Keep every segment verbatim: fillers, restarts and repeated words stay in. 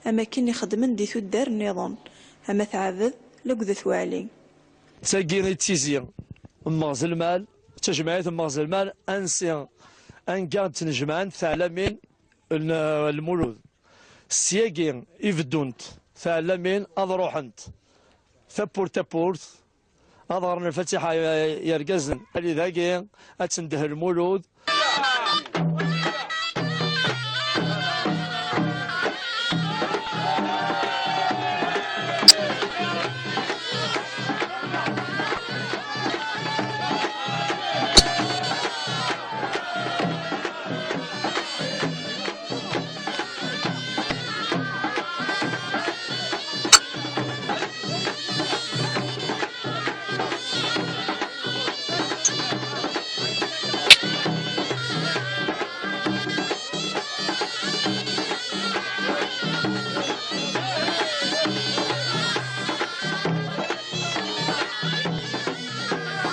am akken i xeddmen di tuddar nniḍen, ama Tɛebed, la akked At Waɛli. D tagi i d tizi n Mɣzelmal, d tajmaɛit n Mɣzelmal, ansi anga d-tnejmaɛent teɛlamin n Lmulud. Syagi i beddunt teɛlamin ad ruḥent tawwurt tawwurt, ad ɣren lfatiḥa i yergazen. Ali dagi ad tendeh Lmulud.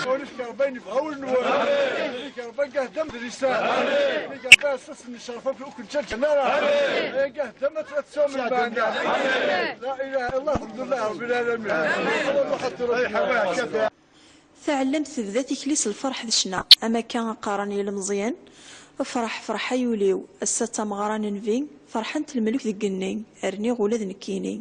Ur ifka Rebbi ayen yebɣa ur nwa. Ur ifka Rebbi anga heddam d lisan. Ur ifka Rebbi ass-a s ncreḥ akk ur k-nettaǧǧa ara. Anga heddam ad tesɛum lmeɛna. La ilaha illallah, alḥemdulillahi rabbil ɛalamin. Sallallahu alaihi wa sallam. Taɛellamt tebda tikli s lferḥ d ccna, am akka qqaren yilmeẓyen: "Ferḥ, ferḥ ay ul-iw, ass-a d tameɣra n Nnbi, ferḥent lmeluk deg igenni, rniɣ ula d nekkini."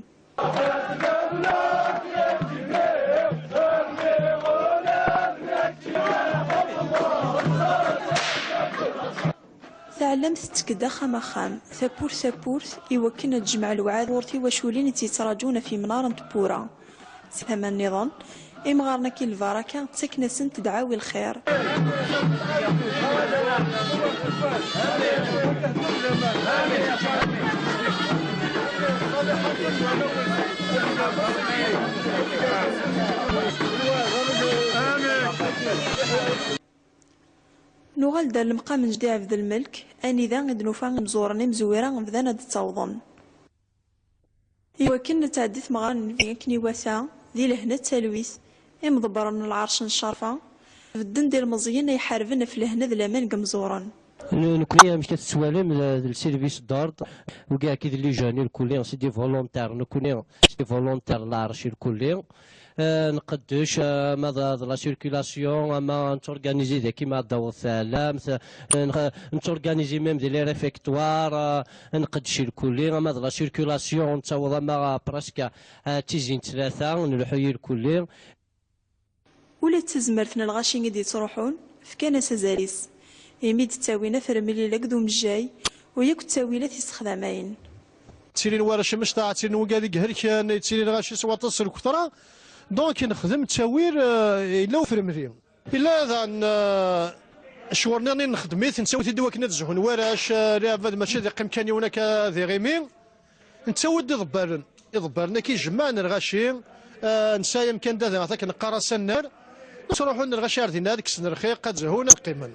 Taɛellamt tettekk-d axxam axxam, tawwurt tawwurt, i wakken ad tejmeɛ lewɛadi ɣur tiwaculin i tt-yettraǧun ɣef yimnaren n tewwura. Si tama nniḍen, imɣaren-agi n lbaraka ttaken-asent dɛawi lxir. Nuɣal-d ar lemqam n Jeddi Ɛebdelmelk, anida i d-nufa imẓuren imezwura bdan ad d-ttawḍen. Iwakken ad tɛeddi tmeɣra n Nnbi akken iwata, di lehna d talwit, imḍebbren n lɛerc n ccerfa, bedden-d ilmeẓyen ay iḥarben ɣef lehna d laman deg imẓuren. N-, nekkni amek ad tettwalim d, d le service d'ordre, wigi akka d les jeunes irkelli, c'est des volontaires, nekkni c'est des volontaires n lɛerc irkelli. Eh, nqeddec, eh, ama d, d la circulation, ama nettorganizi daki ma ad d-taweḍ teɛlamt, eh, nq-, nettorganizi même di les réfectoires, eh, nqeddec irkelli, ama d la circulation nettaweḍ ama, eh, presque, eh, d tizi n tlata, nleḥḥu irkelli. Ula d tazmert n lɣaci i d-yettruḥun, fkan-as azal-is, imi d-ttawin afremlil akked umejjay, u yakk ttawilat issexdamayen. Ttilin warrac imecṭaḥ, ttilin wigad i ihelken, ttilin lɣaci s waṭas s lketṛa. Donc, nexdem ttawil, euh, yella ufremli. Yella daɣen, euh, ccɣel-nniḍen i nexdem-it, nettawi-t-id i wakken ad zhun warrac, euh, lɛebad mačči d iqqim kan yiwen akka d iɣimi. Nettawi-d iḍebbalen, iḍebbalen akka ijemmaɛen lɣaci, euh, nesɛa amkan da diɣ akken neqqar-as annar. Ttruḥun lɣaci ar dinna ad kksen lxiq, ad zhun, ad qqimen.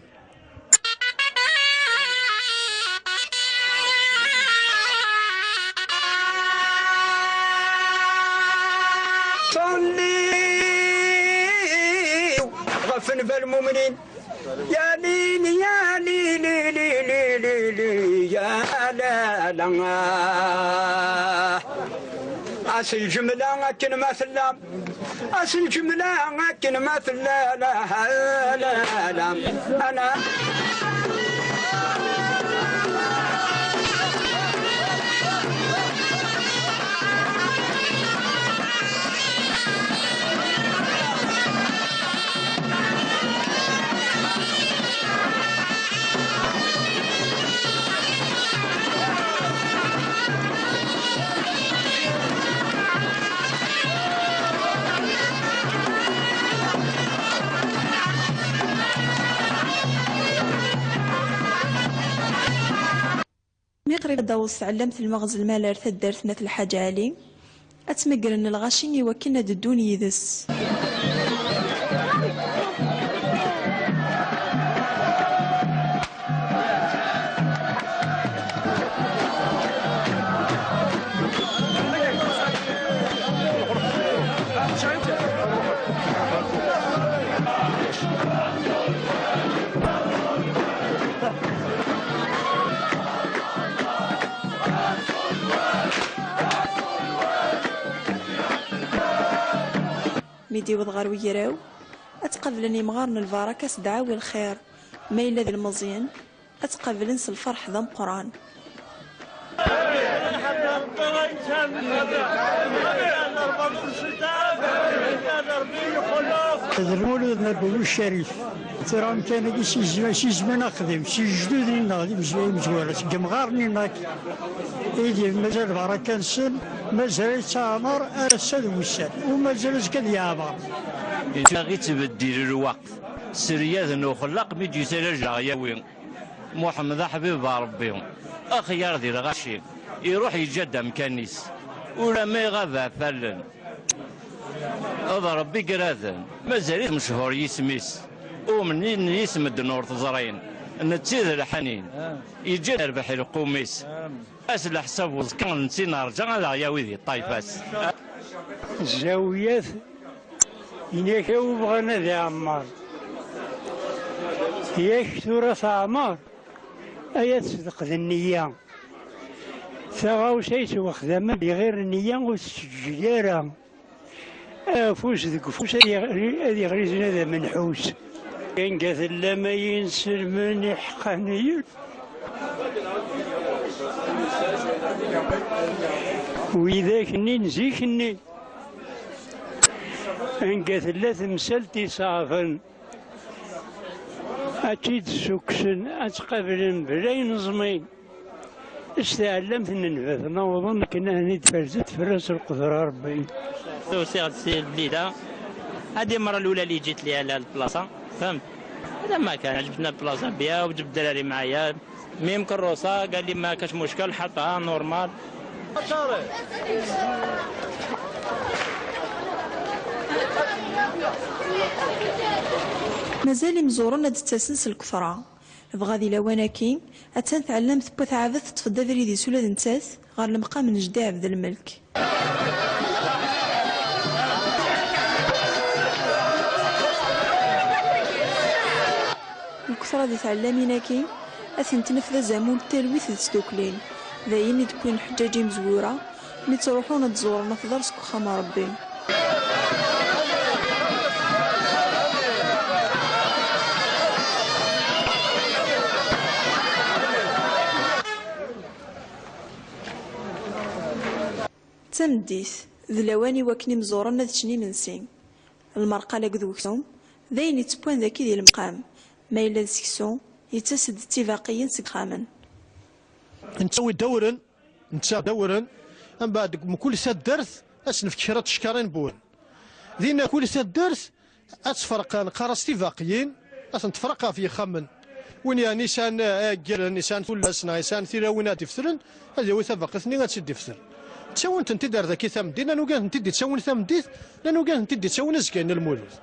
Ṣalliw ɣef nnbi lmumnin. Ya lili, ya lili, lili, lili, ya la la. As lǧemla akken ma tella. As lǧemla akken ma tella, la, la, la, ana. Mi qrib ad d-taweḍ tɛellamt n Lmeɣzelmal ar taddart n At Lḥaǧ Ɛli, ad tmegren lɣaci i wakken ad ddun yid-s. Mi d-iwweḍ ɣer wegraw, ad t-qablen yimɣaren n lbaraka s ddeɛwa n lxir, ma yella d ilmeẓyen, ad t-qablen s lferḥ d ameqqran. D Lmulud n Abu Ccarif. Tura amkan-agi si zma-, si zman aqdim, si lejdud-nneɣ d imezwura, seg yemɣaren-nneɣ. Igi mazal lbaraka-nsen, mazal yettɛamar ar ass-a d wussan, u mazal azekka ad yeɛmer. Yettbeddil lweqt, s ryad n uxellaq mi d-yusa lajeɣyawi. Muḥemmed aḥbib n Ṛebbi, axyar di lɣaci, iruḥ yeǧǧa-d amkan-is, ulamma iɣab ɣef allen. D Ṛebbi igraden, mazal-it mechuṛ yisem-is, umnin yis medden ur t-ẓrin, netta i d lḥanin, yeǧǧa-d rrbeḥ i lqum-is. Ass leḥsab uẓekka netta i nerǧa ad aɣ-yawi di ṭṭayfa-s. Zzawiyat, ini-ak a wi bɣan ad iɛemmer. Yak tura teɛmer, ay ad tesdeq d nniya. Taɣawsa yettwaxdamen di ɣir nniya ur tettǧǧi ara. Afus deg ufus ad yeɣ-, ad yeɣli zinad amenḥus. Anga tellam ay inselmen iḥeqqaniyen. Widak-nni n zik-nni. Anga tella temsalt iṣeɛben. Ad tt-id-ssukksen, ad tt-qablen bla ineẓmi. S tɛellamt n nnbat, nawḍen akken ad ten-id-terzu tefra s lqedra n Ṛebbi. Usiɣ-d si Blida, ad imra lula li ǧit li ala lplaṣa, fhem? Ala ma kan, ǧbtna lplaṣa bya, u ǧbd ddrari mɛaya, mi mkerrusa, قال لي ما كاش مشكل، حطها normal. Mazal imẓuren ad d-ttasen s lketṛa. Dɣa di lawan-agi, attan tɛellamt n Wat Ɛabet teṭṭef-d abrid-is ula d nettat ɣer lemqam n Jeddi Ɛebdelmelk. Lketṛa di tɛellamin-agi, ad tent-naf d azamul n talwit d tdukli. D ayen i d-wwin lḥeǧǧaǧ imezwura, mi ttruḥun ad d-ẓuren afḍal seg uxxam n Ṛebbi. D tameddit, d lawan i wakken imẓuren ad ččen imensi. Lmerqal akked weksum, d ayen ittewwan dagi di lemqam. Ma yella d seksu, yettas-d d tibaqiyin seg yexxamen. Nettawi-d awren, netta d awren, mbeɛd deg mkul taddart, ad s-nefk kra n tcekkarin n wawren. Dinna kul taddart, ad tferqen, qqar-as tibaqiyin, ad tent-tferq ɣef yexxamen. Win yeɛni yesɛan, eh, aggalen, yesɛan tullas, neɣ yesɛan tilawin ad d-ifetren, ad yawi tabaqit-nni ad tt-id-ifter. Ttawin-tent-id ar daki tameddit, llan wigad tent-id-ittawin tameddit, llan wigad tent-id-ittawin azekka-nni Lmulud.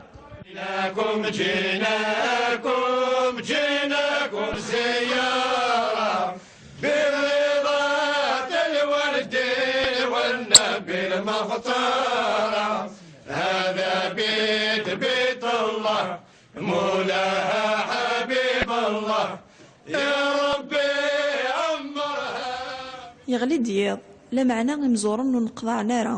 جيناكم، جيناكم، جيناكم زيارة، برضا الورد والنبي المختار. هذا بيت، بيت الله، مولاها حبيب الله، يا ربي عمرها. Yeɣli-d yiḍ, lameɛna imẓuren ur neqḍaɛen ara.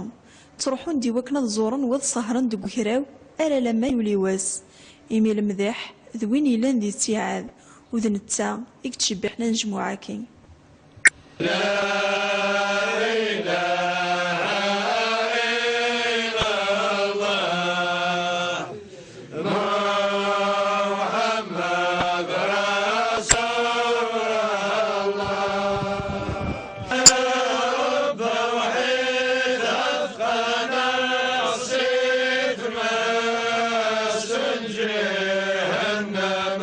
Ttruḥun-d iwakken ad ẓuren wa d sehren deg ugraw ar alamma yuli wass. Imi lemdeḥ d win yellan di ttiɛad, u d netta i yettcebbiḥen anejmuɛ-agi. لا إله إلا الله، محمد رسول الله. رب وحيد أثقل، عصيت ماس جهنم.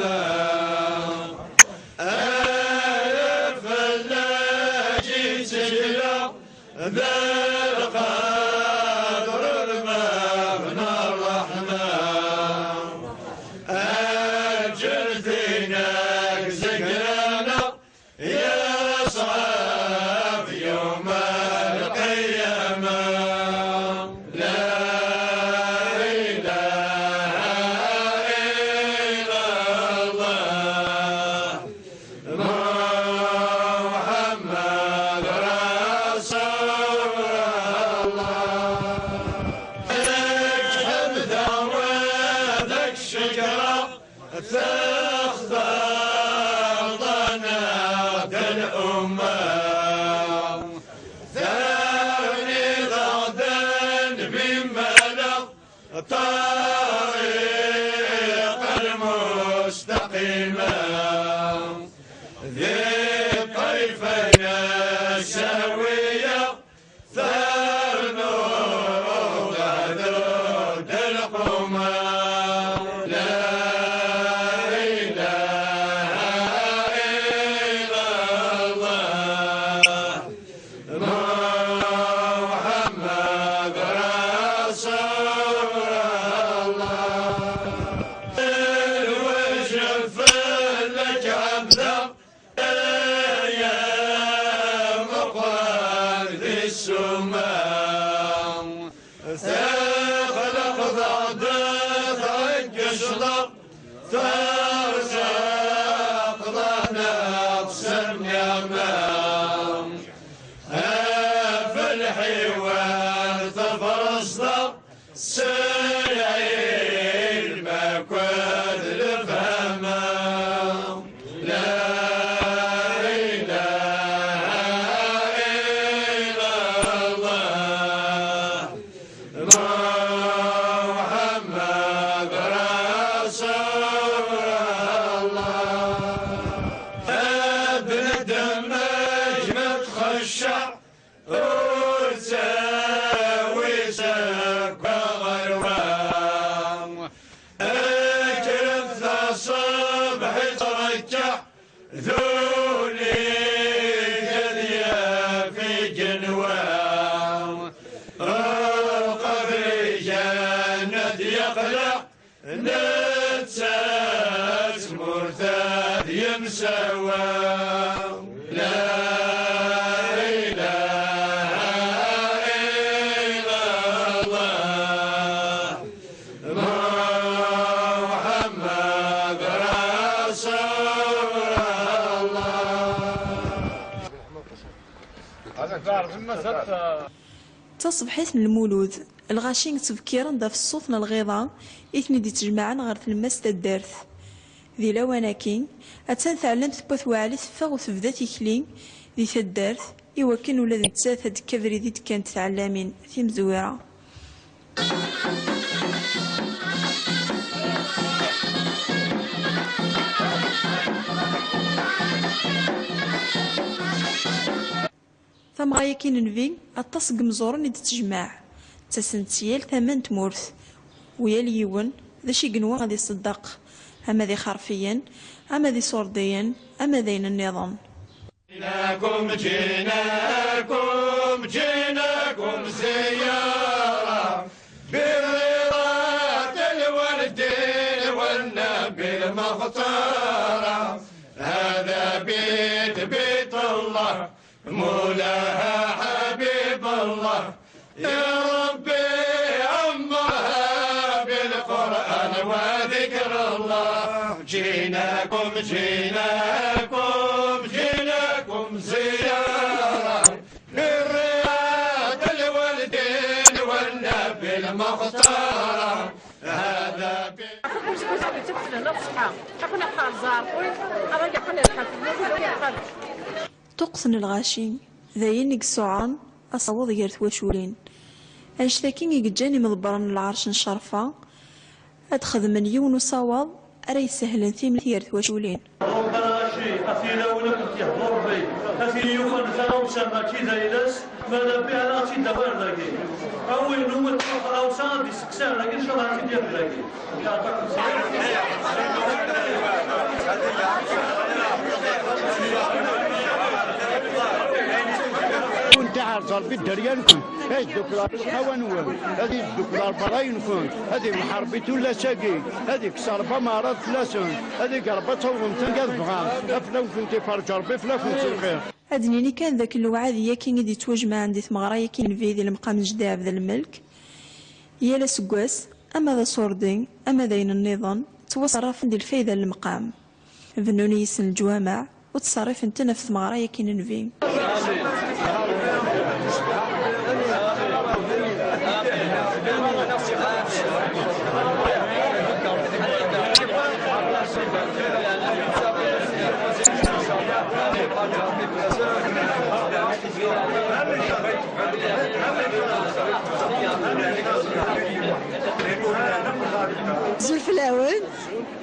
ألف لا جيت جلو ذا القدر المبنى الرحمة. أجل فينك زكرانا يا صعب يوم القيامة. لا إله إلا الله، محمد رسول Textareḍ-aneɣ-d lɛumma, terniḍ-aɣ-d nnbi maleɣ ṭṭariq lmustaqima, di ṭṭifa-ines awi-yaɣ. Ternuḍ-aɣ-d lquma, la ilaha illa Allah, Muḥammad Rasulullah. Lwajeb fell-ak ɛebdeɣ, ay ameqqran di ssuma, texleqḍ-aɣ-d, tɛeggecḍ-aɣ, terẓeqḍ-aneɣ s nniɛma, ɣef lḥiwan tefreṣḍ-aɣ, s lɛilm akked lefhama. La ilaha illa Allah, Muḥammad Rasulullah. A bnadem, ma txecceɛ, ur ttawi seg uɣerwa. Kkret taṣebḥit ṛekkeɛ, d ul-ik ad yaf igenwa. Lqebr igan ad yeqleɛ, nettat tmurt ad yemsawa. La ilaha illa Allah, Muḥammad Rasulullah. Taṣebḥit n Lmulud, lɣaci ttbekkiren-d ɣef ṣṣut n lɣiḍa i ten-id-ittjemɛen ɣer tlemmast n taddart. Di lawan-agi, attan teɛlamt n Wat Waɛli teffeɣ u tebda tikli di taddart, i wakken ula d nettat ad d-tekk abrid i d-kkant tɛellamin timezwura. Tameɣra-agi n Nnbi, aṭas n yimẓuren i d-tejmeɛ. Ttasen-d si yal tama n tmurt. U yal yiwen, d acu i yenwa ad iṣeddeq, ama d ixerfiyen, ama d iṣurdiyen, ama d ayen nniḍen. جيناكم، جيناكم، جيناكم زيارة، برضا الوالدين والنبي المختار. هذا بيت، بيت الله، مولاها حبيب الله. يا ربي عمرها بالقرآن وذكر الله. جيناكم، جيناكم، جيناكم زيارة، للرياض الوالدين والنبي المختار. هذا بيت. Ṭuqqet n lɣaci, d ayen i yessuɛren asawaḍ gar twaculin. Annect-agi i yeǧǧan imḍebbren n lɛerc n ccerfa ad xedmen yiwen usawaḍ ara yessehlen timlilit gar twaculin. Ṛebbi lɣaci, a t-ilawen ad kent-yehdu Ṛebbi, a t-yufan taɣawsa mačči d ayla-s, ma d abbi ara ɣ-tt-id-awin dagi. A win umi tṛuḥ tɣawsa ad d-isteqsi ar dagi, ncallah ad tt-id-yaf dagi. Kunti ɛerẓ Ṛebbi dderya-nkent, ad yeddukel Ṛebbi lqawa-nwen, ad yeddukel Ṛebbi ṛṛay-nkent, ad imḥeṛ Ṛebbi tullas-agi, ad ikkes Ṛebbi ameɛraḍ fell-asen, ad ig Ṛebbi ad tawḍemt anga tebɣam, aflawen-nkent iferǧ Ṛebbi, fell-akent s lxir. Ad d-nini kan d akken lewɛadi-agi i d-yettwajemɛen di tmeɣra-agi n Nnbi di lemqam n Jeddi Ɛebdelmelk, yal aseggas, ama d aṣurdi, ama d ayen nniḍen, ttwaṣerrafen di lfayda n lemqam. Bennun yis-sen leǧwameɛ, u ttṣerrifen-ten ɣef tmeɣra-agi n Nnbi. Azul fell-awen,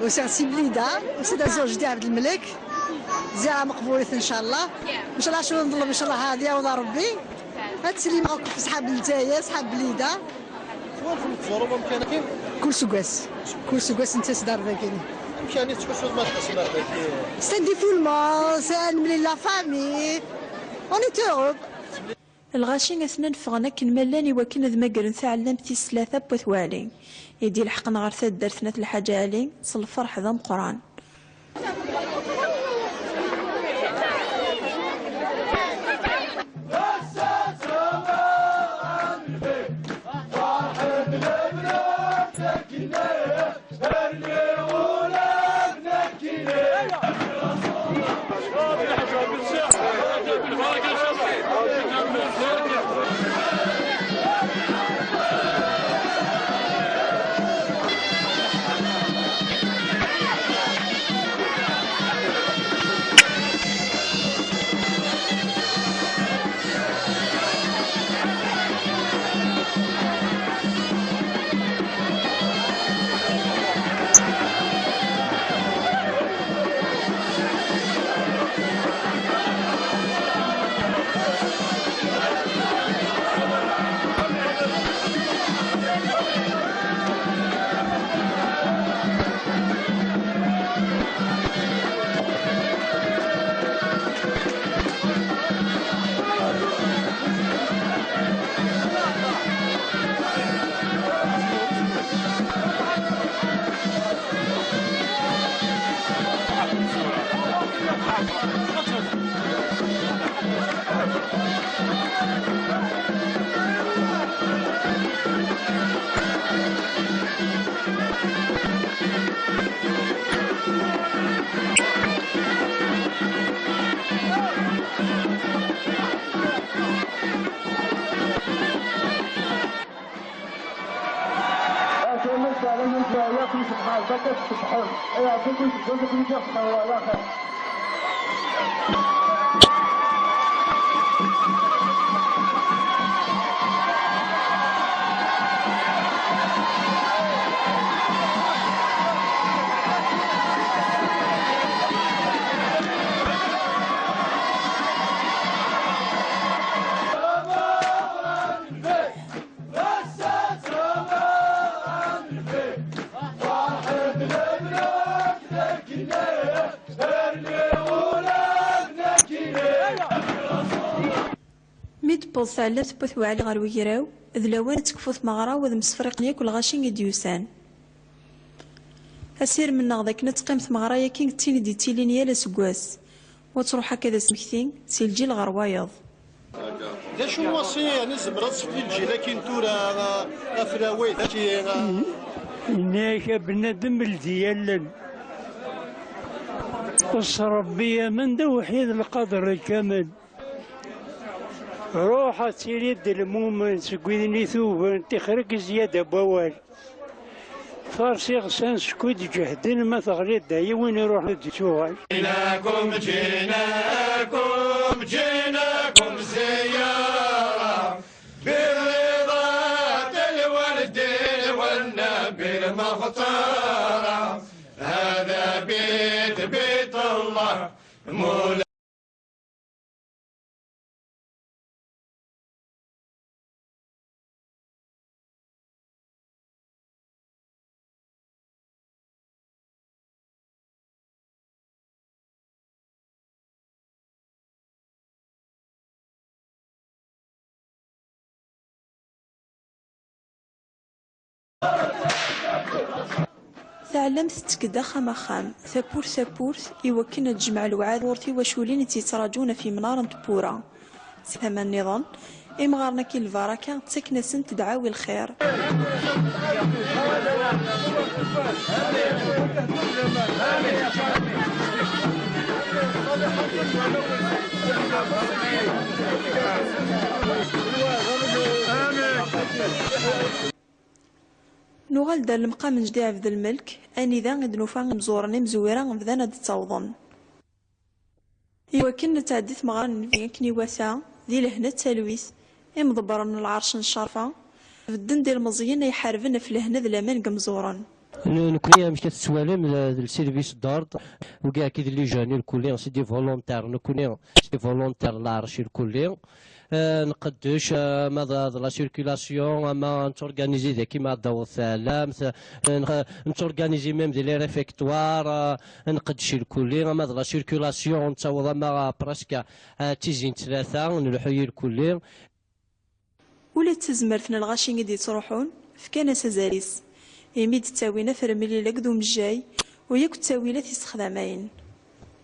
usiɣ si Blida, usiɣ-d ad zewǧeɣ Dda Ɛebdelmelk. Ziara meqbulet ncallah. Ncallah acu nḍleb ncallah ad yaweḍ Rebbi. Ad teslim akk f ṣṣḥab n Lezzayer, ṣṣḥab Blida. Twalfem tẓurum amkan-agi? Kul seggas, kul seggas nettas-d ar dagi. Amek yani tettḥussuḍ ma tḥusem ar dagi? C'est un défoulement, c'est un mlil la famille. On est heureux. Lɣaci atnan ffɣen akken ma llan i wakken ad magren taɛellamt tis tlata n Wat Waɛli i d-ilḥeqen ɣer taddart n At Lḥaǧ Ɛli s lferḥ d ameqqran. Mi d-tewweḍ tɛellamt n Wat Waɛli ɣer wegraw, d lawan ad tekfu tmeɣra u ad msefriqen yakk lɣaci i d-yusan. Asirem-nneɣ d akken ad teqqim tmeɣra-yagi d tin i d-yettilin yal aseggas, u ad truḥ akka d asmekti si lǧil ɣer wayeḍ. D acu n waṣi, yeɛni, tzemreḍ ad tefkeḍ i lǧil-agi n tura, a, afraway, d acu, a? Yenna-yak a bnadem, ldi allen. Ṭṭes Rebbi, amen d awḥid lqader lkamel. Ruḥ ad tiliḍ d lmumen seg widen i tuben, tixer-ik zzyada n wawal. Faṛes iɣsan skud ǧehden, ma teɣliḍ d ayiwen iruḥen ur d-ittuɣal. جيناكم، جيناكم، جيناكم زيارة، بالرضا الوالدين والنبي المختار. هذا بيت، بيت الله، مولا. Taɛellamt tettekk-d axxam axxam, tawwurt tawwurt, i wakken ad tejmeɛ lewɛadi ɣur tiwaculin i tt-yettraǧun ɣef yimnaren n tewwura. Si tama nniḍen, imɣaren-agi n lbaraka ttaken-asent dɛawi lxir. Nuɣal-d ar lemqam n Jeddi Ɛebdelmelk, anida i d-nufa imẓuren imezwura bdan ad d-ttawḍen. Iwakken ad tɛeddi tmeɣra n Nnbi akken iwata, di lehna d talwit, imḍebbren n lɛerc n ccerfa, bedden-d ilmeẓyen ay iḥarben ɣef lehna d laman deg imẓuren. N-, nekkni amek ad tettwalim d, d le service d'ordre, wigi akid les jeunes irkulli, c'est des volontaires, nekkni c'est des volontaires n lɛerc irkulli. Eh, nqeddec, eh, ama d, d la circulation, ama nettorganizi daki ma d-taweḍ teɛlamt, eh, nx-, nettorganizi même di les réfectoires, eh, nqeddec irkulli, ama d la circulation nettaweḍ ama, eh, presque, eh, d tizi n tlata, nleḥḥu irkulli. Ula d tazmert n lɣaci i d-yettruḥun, fkan-as azal-is, imi d-ttawin afremlil akked umejjay, u yakk ttawilat issexdamayen.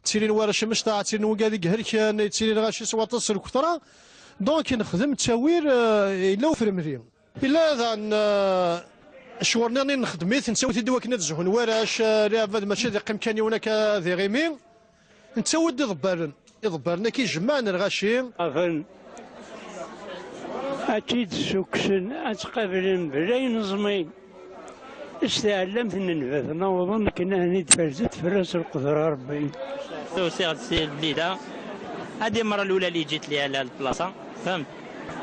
Ttilin warrac imecṭaḥ, ttilin wigad i ihelken, ttilin lɣaci s waṭas n lketra, donc nexdem ttawil, eh, yella ufremli. Yella daɣen, eh, ccɣel nniḍen i nexdem-it, nettawi-t-id i wakken ad zhun warrac, eh, lɛebad mačči ad iqqim kan yiwen akka d iɣimi. Nettawi-d iḍebbalen. Iḍebbalen-agi jemmɛen lɣaci. Afen. Ad tt-id-ssukksen, ad tt-qablen bla ineẓmi. S tɛellamt n nnbat, nawḍen akken ahni d-terzet fell-as lqedra Rebbi. Usiɣ-d si Blida. Ad imra lula li ǧit li ala lplaṣa. Fhem?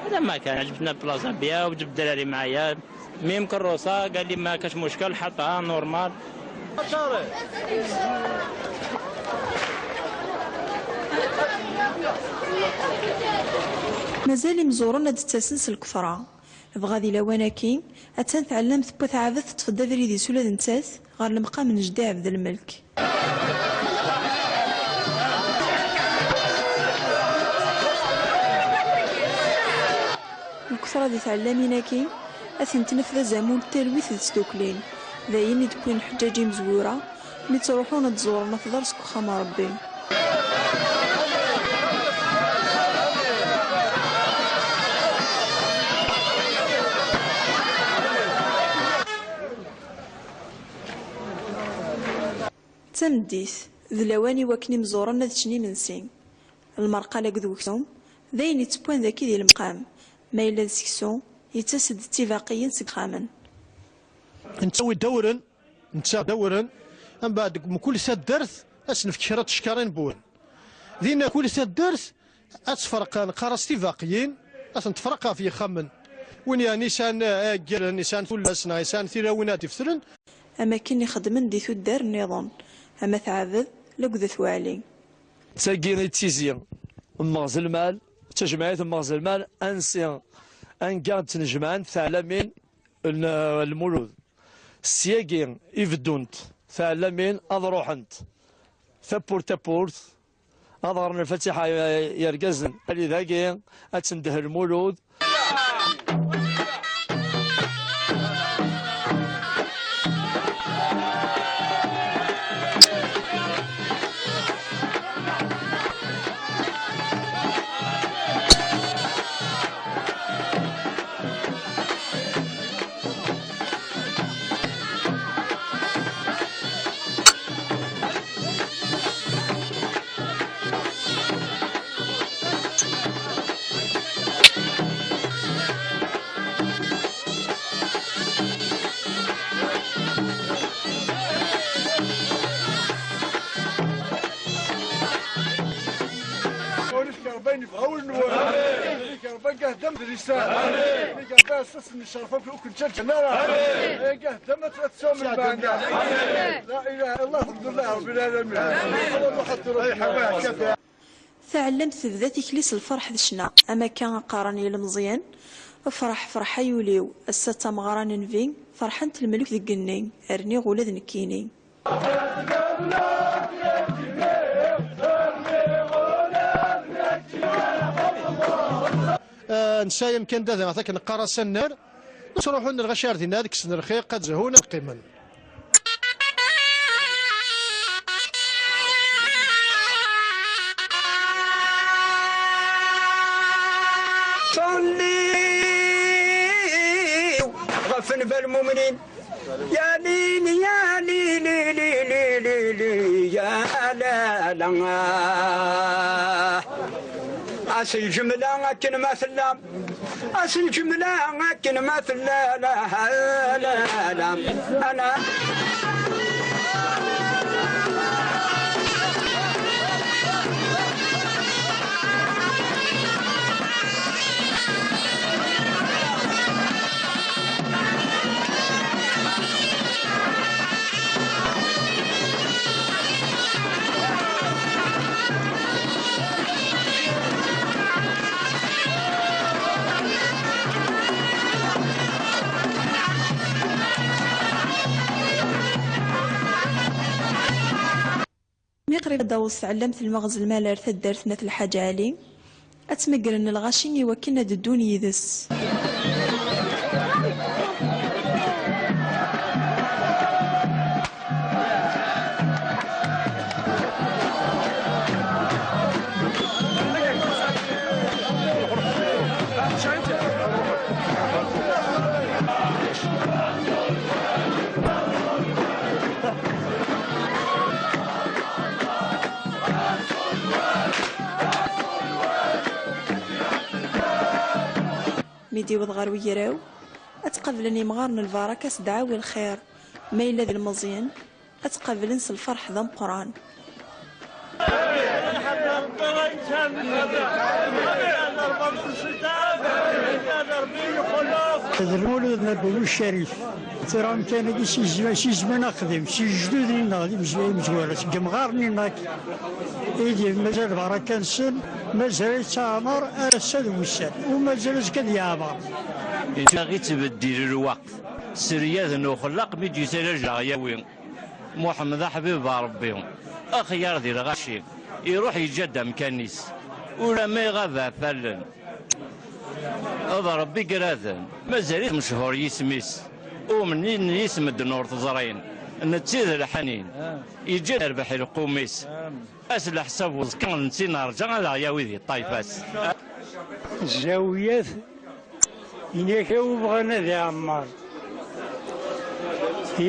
Ala ma kan, عجبتنا البلاصة بيا وجبت الدراري معايا. ميم كروسة، قال لي ما كاش مشكل، حطها normal. Mazal imẓuren ad d-ttasen s lkefra. Dɣa di lawan-agi, attan tɛellamt n Wat Ɛabet teṭṭef-d abrid-is ula d nettat ɣer lemqam n jeddi Ɛebdelmelk. Lketṛa di tɛellamin-agi, ad tent-naf d azamul n talwit d tdukli. D ayen i d-wwin lḥeǧǧaǧ imezwura, mi ttruḥun ad d-ẓuren afḍal seg uxxam n Ṛebbi. D tameddit, d lawan i wakken imẓuren ad ččen imensi. Lmerqal akked weksum, d ayen ittewwan dagi di lemqam. Ma yella d seksu, yettas-d d tibaqiyin seg yexxamen. Nettawi-d awren, nettaɣ-d awren, mbeɛd deg mkul taddart, ad s-nefk kra n tcekkarin n wawren. Dinna kul taddart, ad tefreq, neqqar-as tibaqiyin, ad tent-tefreq ɣef yexxamen. Win yeɛni yesɛan, eh, aggaren, yesɛan tullas, neɣ yesɛan tilawin ad d-ifetren. Am akken i xeddmen di tuddar nniḍen, ama tɛabed, la akked at Waɛli. D tagi i d tizi n Mɣzelmal, d tajmaɛit n Mɣzelmal, ansi anga d-tnejmaɛent teɛlamin n, n Lmulud. Syagi i beddunt teɛlamin ad ruḥent tapurt tapurt, ad ɣren lfatiḥa yergazen. Ali dagi, ad tendeh Lmulud. Ur ifk Rebbi ayen yebɣa ul-nwen. Ur ifk Rebbi agahdam d lisan. Ur ifk Rebbi ass-, ass n ccerf akk ur ken-ǧǧan ara. Agahdam ad, ad tesɛum lmeɛna. La ilaha illallah, alḥemdulillahi rabbil alamin. Ala Muḥend Rebbi. Taɛellamt tebda tikli s lferḥ d ccna, am akka qqaren yilmeẓyen: "Ferḥ, ferḥ ay ul-iw, ass-a d tameɣra n Nnbi, ferḥent lmeluk deg igenni, rniɣ ula d nekkini." Eh, nesɛa amkan da, dɣa akken neqqar-as annar. Ttruḥun lɣaci ar dinna, ad kksen lxiq, ad zhun, ad qqimen. Ṭṭalliw ɣef nbal mumnin. Ya lili, ya lili, lili, lili, ya la la. As lǧemla akken ma tella. As lǧemla akken ma tella, la, la, la, ana. Qrib ad d-taweḍ tɛellamt Lmeɣzel Mala ar taddart n At Lḥaǧ Ɛli, ad tmegren lɣaci i wakken ad ddun yid-s. Mi d-iweḍ ɣer wegraw, ad t-qablen yimɣaren lbaraka s ddɛawi lxir, ma yella d ilmeẓyen, ad t-qablen s lferḥ d ameqqran. D Lmulud n Rebbi Ucerrif. Tura amkan-agi si zma-, si zman aqdim, si lejdud-nneɣ d imezwura, seg yemɣaren-nneɣ akk. I d mazal lbaraka-nsen, mazal yettɛamar ar ass-a d wussan, u mazal azekka ad yeɛmer. Yettbeddil lweqt, sseryad n uxellaq mi d-yusa laj leɣyawi. Muḥemmed aḥbib n Ṛebbi, axyar di lɣaci, iruḥ yeǧǧa-d amkan-is, ulamma iɣab ɣef allen. D Ṛebbi igraden, mazal-it mechuṛ yisem-is, umnin yis medden ur t-ẓrin, netta i d lḥanin, yeǧǧa-d rrbeḥ i lqum-is. Ass leḥsab uẓekka netta i nerǧa ad aɣ-yawi di ṭṭayfa-s. Zzawiyat, ini-ak, a wi bɣan ad iɛemmer.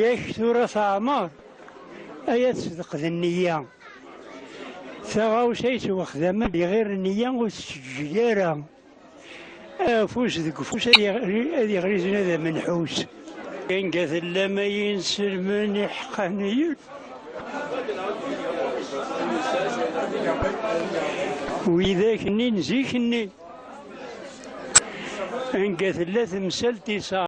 Yak tura teɛmer, ay ad tesdeq d nniya. Taɣawsa yettwaxdamen di ɣir nniya ur tettǧǧi ara. Afus deg ufus ad yeɣli, ad yeɣli zinad amenḥus. Anga tellam ay inselmen iḥeqqaniyen. Widak-nni n zik-nni. Anga tella temsalt i